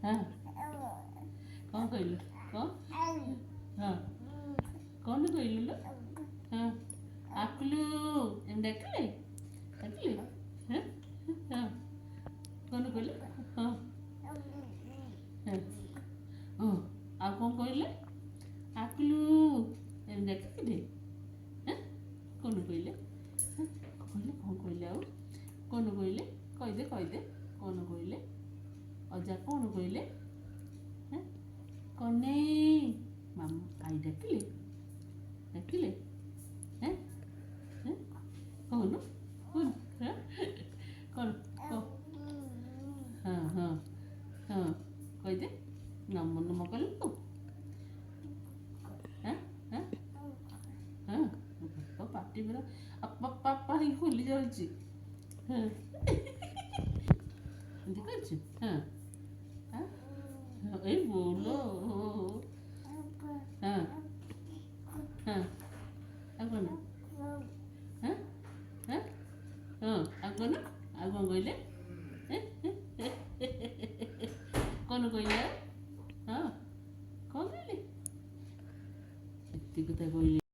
ହଁ, କ'ଣ କହିଲୁ? କ'ଣ? ହଁ, କ'ଣ କହିଲୁ ଲୋ? ହଁ, ଆକୁଲୁ ଏମିତି ଡାକିଲେ, ଡାକିଲେ। ହଁ ହଁ, କ'ଣ କହିଲେ? ହଁ ହଁ ହଁ, ଆଉ କ'ଣ କହିଲେ? ଆକୁଲୁ ଏମିତି ଡାକିଲେ। କ'ଣ କହିଲେ? କହିଲେ, କ'ଣ କହିଲେ? ଆଉ କ'ଣ କହିଲେ? କହିଦେ, କହିଦେ, କ'ଣ କହିଲେ? ଅଜା କ'ଣ କହିଲେ? କନେଇ ମାମା, ଆଈ ଡାକିଲେ, ଡାକିଲେ। କହୁନୁ, କହୁନୁ, କ'ଣ? ହଁ ହଁ ହଁ, କହିଦେ। ନମ ନମ କଲୁ ତୁ? ହଁ ହଁ ହଁ, ପାଟି ପୁରା ଆପା ପାପା ହେଇକି ଖୋଲି ଯାଉଛି। ହଁ, ଏମିତି କରିଛୁ। ହଁ ହଁ, ଏଇ ବୋଲ। ହଁ ହଁ, ଆଉ କ'ଣ? ହଁ ହଁ ହଁ, ଆଉ କ'ଣ? ଆଉ କ'ଣ କହିଲେ? କ'ଣ କହିଲେ? ହଁ, କ'ଣ କହିଲେ? ଏତିକି କଥା କହିଲେ।